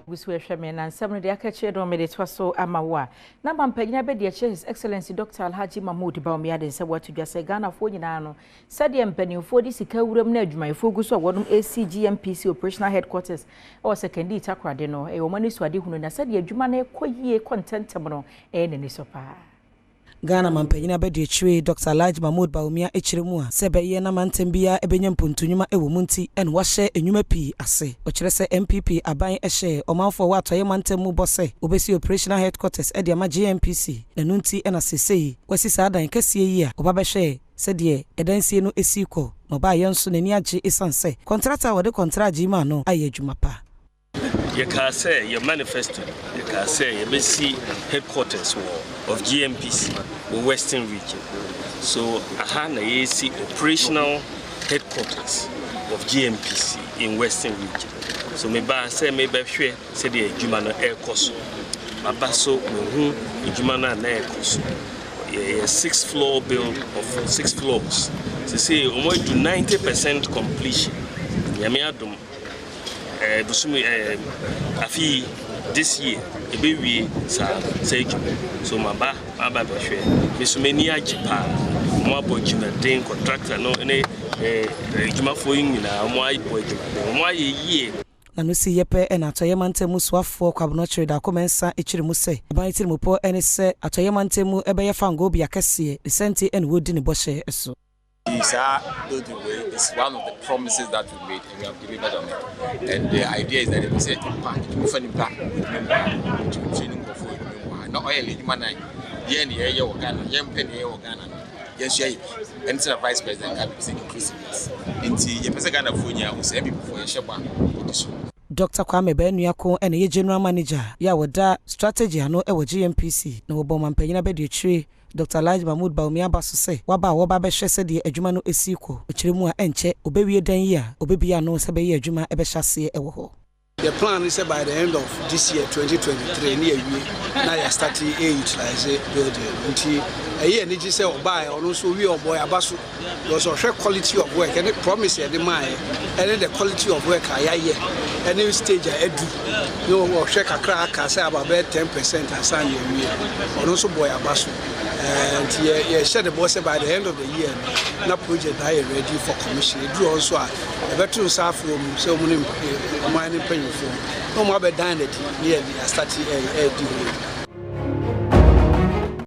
Gu so ɛhwɛ me na nsɛm no deɛ aka kyerɛ no mede toa so ama wo a na mampanyin abɛdi akyerɛ His Excellency Dr. Alhaji Mahmood Bawumia de nsɛm wato dwa sɛ Ghanafoɔ nyinaa no, sɛdeɛ mpanimfoɔ de sika wuram na adwumayɛfoɔ gu so a wɔnom AC GMPC operational headquarters ɛwɔ Sekondi Takoradi no, ɛyɛ wɔn ani so ade hunu, na sɛdeɛ adwuma no ɛkɔ yie kɔ ntɛntɛm no, ɛyɛ n'ani so paa. Ghana mampanyin abɛdi akyire Dr. Alhaji Mahmood Bawumia akyerɛ mu a sɛ ɛbɛyɛ na mantam biara ɛbɛnya mpontonwuma ɛwɔ mu nti ɛna wahyɛ nnwuma pii ase. Ɔkyerɛ sɛ NPP aban ɛhyɛ ɔmanfoɔ wɔ atɔeɛ mantam mu bɔ sɛ wɔbɛsi operational headquarters ɛde ama GMPC, na ɛno nti ɛna seesei wasi saa dan kɛseɛ yi a ɔba bɛhwɛ sɛdeɛ ɛdansie no esi kɔ. Na ɔbaayɛ nso n'ani agye ɛsiane sɛ contractor a wɔde contract yi maa no ayɛ adwuma pa. Yɛkaa sɛ yɛ manifesto, yɛkaa sɛ yɛbɛsi headquarters wɔ of GMPC wɔ Western Region. So aha na yɛsi operational headquarters of GMPC in Western Region. So mebaa sɛ mebɛhwɛ sɛdeɛ adwuma no ɛrekɔ so. Maba so mehu adwuma no a na ɛrekɔ so. Yɛyɛ six floor build of six floors. Sesei ɔmo adu 90% completion. Nyame adom, bosom afi this year ɛbɛwie saa sɛ adwuma. So maba maba bɛhwɛ. Me so m'ani agye paa. Ɔmo abɔ adwumaden, contractor no ne adwumafoɔ yi nyinaa, ɔmo abɔ adwumaden, ɔmo ayɛ yie. Na no si yɛpɛ ɛna atɔyɛ mantam mu soafoɔ Kwabena Kyerɛ Daako Mɛnsa akyiri mu sɛ aban tirimupɔ ɛne sɛ atɔyɛ mantam mu ɛbɛyɛ fango bea kɛseɛ ne sɛnti ɛna wɔdi ne bɔhyɛ so. Saa building wei is one of the promises that we made, and we have delivered on it. And the idea is that it was a nipa, nipa nipa, nipa, training nkurɔfoɔ edwuma mu ha. Na ɔyɛ adwuma na yɛn na yɛyɛ wɔ Ghana, yɛn mpɛ na yɛyɛ wɔ Ghana no, yɛn nso yɛyɛ bi. Ɛno ti na Vice President ka bi sɛ inclusiveness. Nti yɛpɛ sɛ Ghanafoɔ nyinaa ho sɛ NPP foɔ yɛhyɛ bɔ a yɛdi so. Dr. Kwame Bɛnuako ɛna ɛyɛ general manager yɛ a wɔda strategy ano ɛwɔ GMPC, na wɔbɔ ɔmampanyin abɛdi akyire Dr. Alhaji Mahmood Bawumia aba so sɛ waba a wɔba bɛhwɛ sɛdeɛ adwuma no esi kɔ. Ɔkyerɛ mu a ɛnkyɛ obɛwie dan yi a obɛbie ano sɛ bɛyɛ adwuma ɛbɛhyɛ aseɛ ɛwɔ hɔ. The plan is by the end of this year, 2023, ne yɛwie na yɛ start utilize building. Nti ɛyɛ anigye sɛ ɔbaa, ɔno nso wie ɔbɔ yaba so because ɔhwɛ quality of work ɛne promise yɛde maayɛ ɛne the quality of work a yɛayɛ ɛne stage a ɛdu ne ɔhwɛ kakra aka sɛ aba bɛyɛ 10% ansa na yɛwie, ɔno nso bɔ yaba so. Nti yɛhyɛ de bɔ sɛ by the end of the year no na project na ayɛ ready for commission. Ɛduru hɔ nso a, yɛbɛto nsa afrɛ mu sɛ ɔmu ne ɔman ne mpanyinfoɔ na ɔmu abɛdan n'adi ne yɛde a start ɛɛdi ho adwuma.